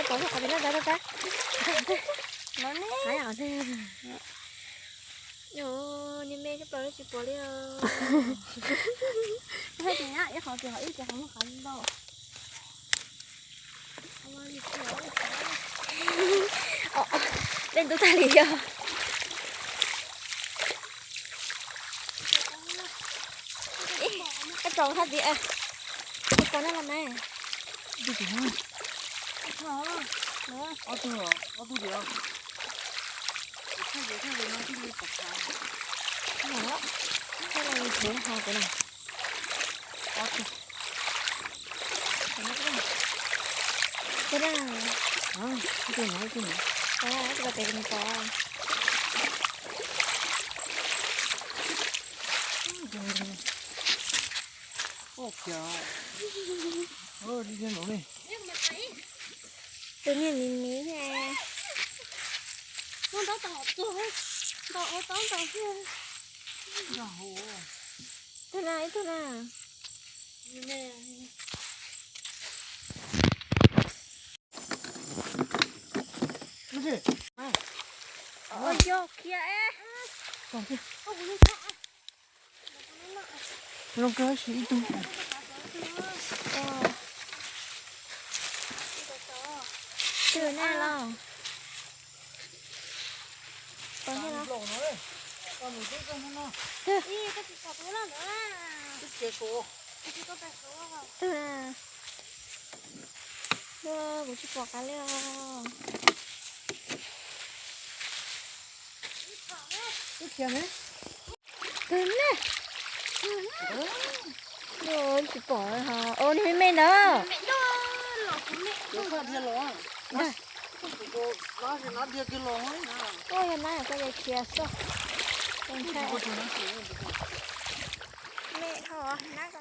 Pom qhov pem no, pem no, pem no. Niag me coj plaws tsis pom li os. Ib qhov ces ho ib ces ho muaj qhov ntau. Dej ntub tag li os. Ib, koj tso thaj tias, koj pom na los mas. Ob tug, ob tug tias. Thaj tias, thaj tias no twb li pom qab. Thaj no li thuv ho kuv na. Ob tug. Tus no, tus no, tus no. Tus no, tus no, tus no. Ua kiag, ua li no ne. Tus niag miv miv ne. Muaj ntaub tau tuag, ntaub tau ntaub xwb. Tus na, ib tug na. Ua yog khiav es. Zoo kawg, ib tug. Twg na los? Twg? Twg na? Kuv tsis pom qab li os. Twg ne? Tsis pom ho. Ua niag me me ntawd. Ua yog nab koj yuav khiav xwb. Me ho nab